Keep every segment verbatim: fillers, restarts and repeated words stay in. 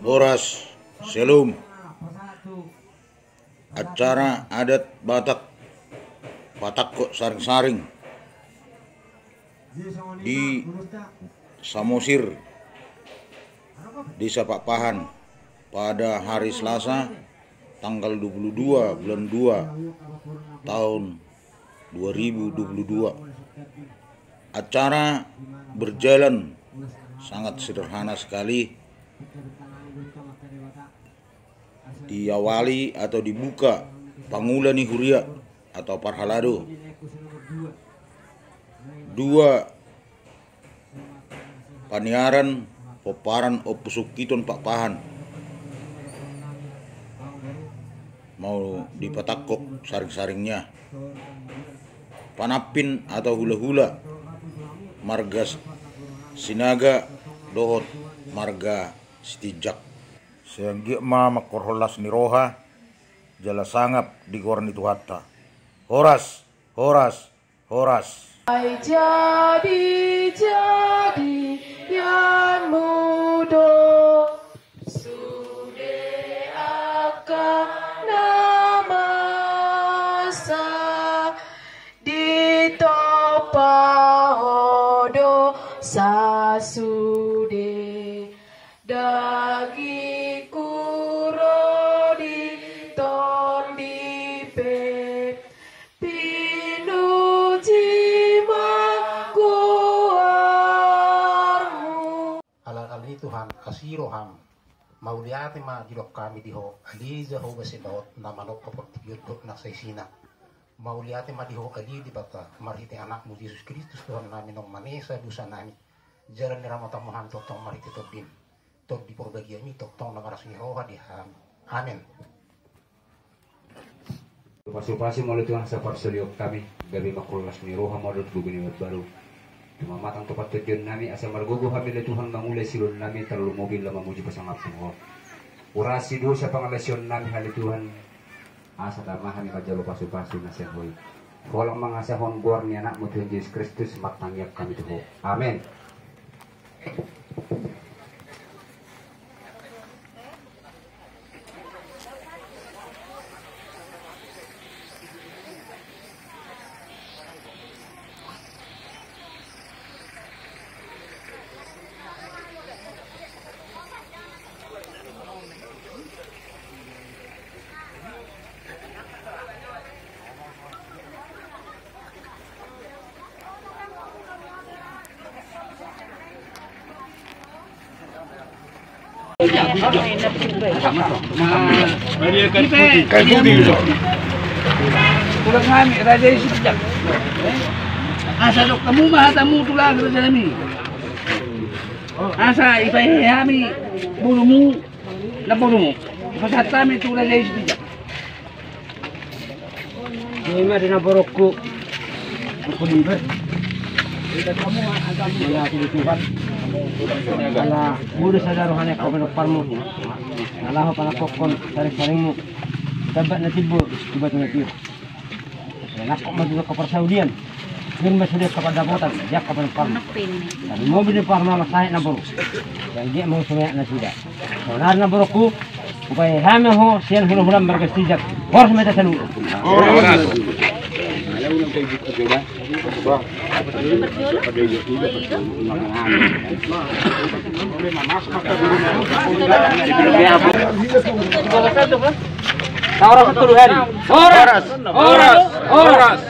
Horas, Shalom. Acara adat Batak, Patangkok Saring-saring di Samosir, Desa Pakpahan, pada hari Selasa, tanggal dua puluh dua bulan dua tahun dua ribu dua puluh dua. Acara berjalan sangat sederhana sekali. Diawali atau dibuka pangula ni huria atau parhalado. Dua, paniaran pomparan Ompu Sungkiton Pakpahan. Mau dipatangkok saring-saringnya. Panampin atau hula-hula marga Sinaga dohot marga Sitinjak. Sai anggiat ma mangkorhon las ni roha jala sangap di goar ni Tuhanta. Horas, horas, horas. Ai jadi-jadianmu do sude angka na masa, ditompa ho do sasude. Dagingku ro di tondi pe, pinuji ma goarmu. Ala ni i Tuhan, asi roham. Mauliate ma didok hami di Ho, ale Jahowa Zebaot, na manopot portibi on dohot na saisina. Mauliate ma di Ho, ale Debata, marhite Anakmu Jesus Kristus Tuhannami, naung manesa dosanami. Jala niramotanmu hami tongtong marhite Tondimi. Tondi Porbagiami tongtong na marlas ni roha di hami. Amen. Pasu-pasu ma ale Tuhan saparsaulian nami, gabe mangkorhon las ni roha ma dohot bogi na baru. Tumamatang tu pantondionnami, asa margogo hami ale Tuhan mangula siluannami, tarlumobi laho mamuji pasangap Ho. Urasi dosa pangalaosionnami ale Tuhan. Asa tama hami manjalo pasu-pasu na sian Ho i. Holan mangasahon goar ni Anakmu Tuhan Jesus Kristus martangiang hami tu Ho. Amen. Tulang hami, Raja i Sitinjak. Asa dok hamu ma hatamu tulang raja nami. Asa dipahehe hami borumu, namborumu. Pasahat hami tu Raja i Sitinjak. Ima di namborungku. Mauliate ma di Tuhan. Ala molo sada rohana angka pinomparmu. Ala ho panangkokhon saring-saringmu. Tamba na timbo, tu batu na pir. Nangkok ma tu angka parsaulian. Pir ma sude angka pandapotan, di angka pinomparmu. Tarlumobi di parmalas sahat namboru. Anggiat ma sumeak nasida. Sonari namborungku, hupahehe hami ho sian hula-hula marga Sitinjak. Horas ma hita saluhut. Horas. Horas. Horas. Horas. Horas.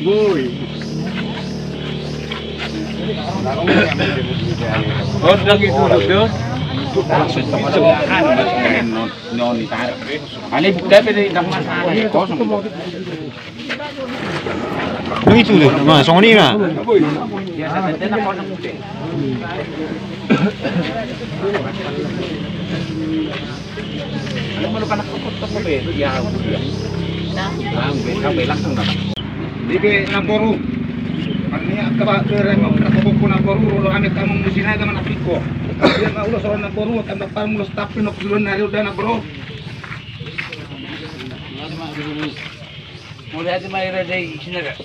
Boi. Ordang itu duduk. Noni tarik. Ale buka pe dari dalam masalah. Kosong. Begitu tuh. Nah, songon i ma. Biasa tentena kosong. Anu, molo panak toko-toko be, ya, ya. Nah, be, sampai langsung dah. Di be namboru. Artinya, angka ba, be, remo, angka toko-toko namboru, ro hami tu amang musina, angka manapiko. Dia ma ulos ro namboru, angka parmulos tapi nok duluan nari udah namboru. Mauliate ma di Raja i Sitinjak.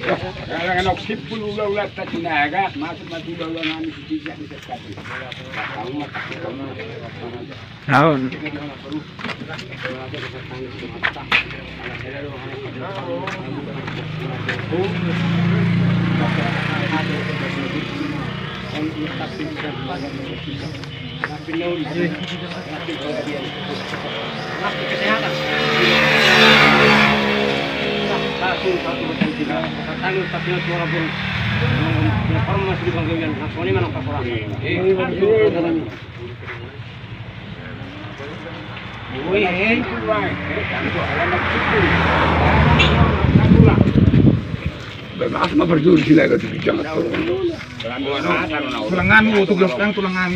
Nang simpul ulaula ta Sinaga, masuk ma tu ulaula nami Sitijak di Sekati. Tahu ma, tahu ma. Naon? Bermaaf ma berjur sila ka tu bijak. Tulang nami, tulang nami, tulang nami.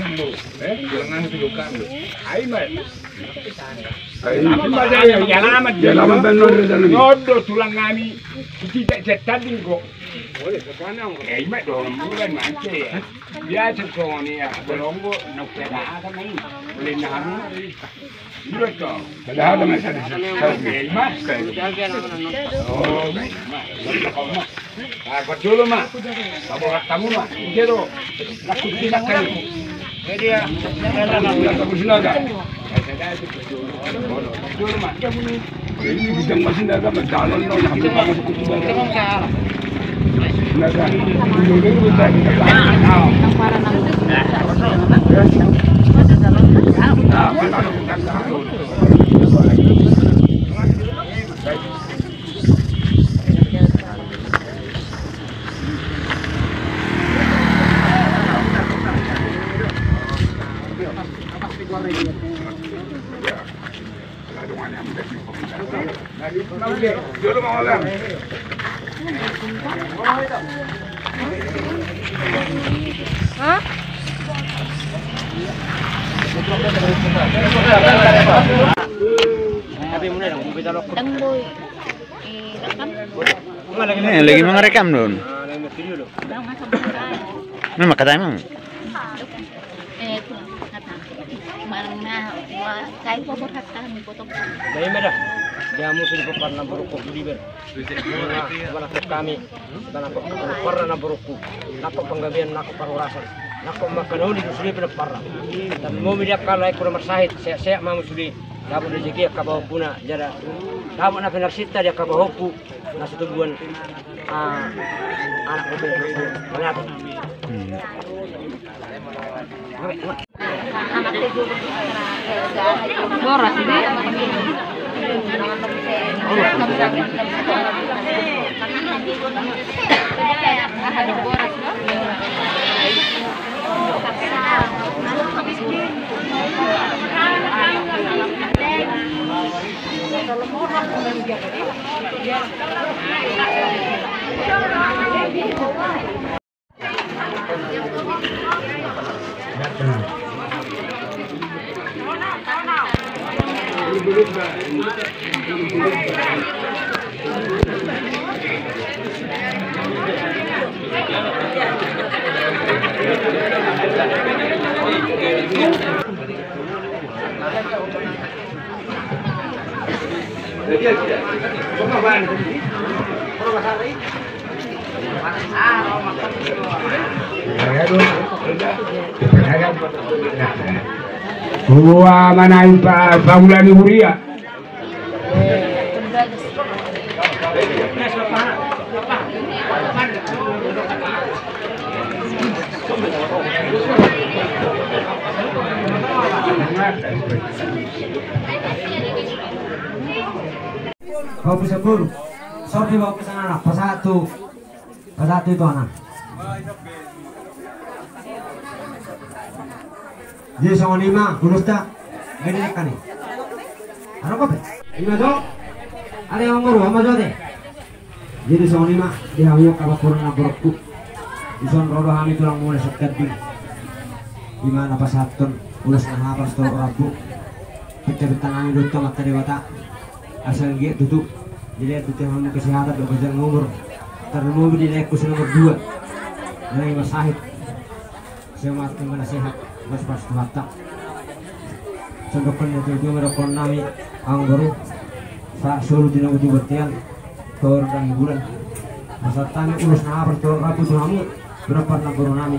Ai ma. Ai ma. Ai ma. Nyodo tulang nami. Isi cek tadi kok. Ai ma dong bulan macet. Biasa songon i ya, bolonggo, nau keda ada main. Boleh nahan. Iya toh. Keda ada main tadi. Ai ma. Oh, ai ma. Ah, buat dulu ma. Kamu tamu ma. Iya toh. Langsung tidak kali. Jadi ya. Tamu Sinaga. Lagi mangarekam don. Memang kata emang. Eh, itu, kata. Marang na, wa, kai ko borhat kami potong. Bae ma da. Dia musu di pomparan na borokku di ber. Mana kami. Mana pomparan na borokku. Nangkok panggabean, nangkok parhorasan. Nangkok makanan di sude pina parra. Dan mau media kalau aku marsahit, sehat-sehat mamu sude. Dapat rezeki angka pahompu na jala. Dapat na pinarsinta di angka pahompu. Na situbuan, ah, anak itu, anak itu. Boras ini. Boras, no? Ua manai pa, pangula ni huria. Kau bisa buru. Sorry, bau pesan anak. Pasatu. Pasatu itu anak. Jadi songon i ma, ulos ta. Beda kan ni. Ada kopi. Ima jo. Ada yang mau, ama jo deh. Jadi songon i ma, di hamu angka pahompu na borokku. Dison ro do hami tulang muna Sekading. Ima na pasahathon ulos na hapal tu rambu. Pinta-pinta nami do tu Ama Debata. Asa anggiat tutu dilehon tu hamu kesehatan dohot ganjang umur. Tarlumobi di laengku si nomor dua. Nang ima sahit. Sehat, mana sehat, pas-pas Tuhanta. Songon dokkon ni tutu, songon dokkon nami, amang boru. Sa solu tinogu tu bontean, tor dang bulan. Pasahat hami ulos na hapar tu hamu, tu na parboru nami.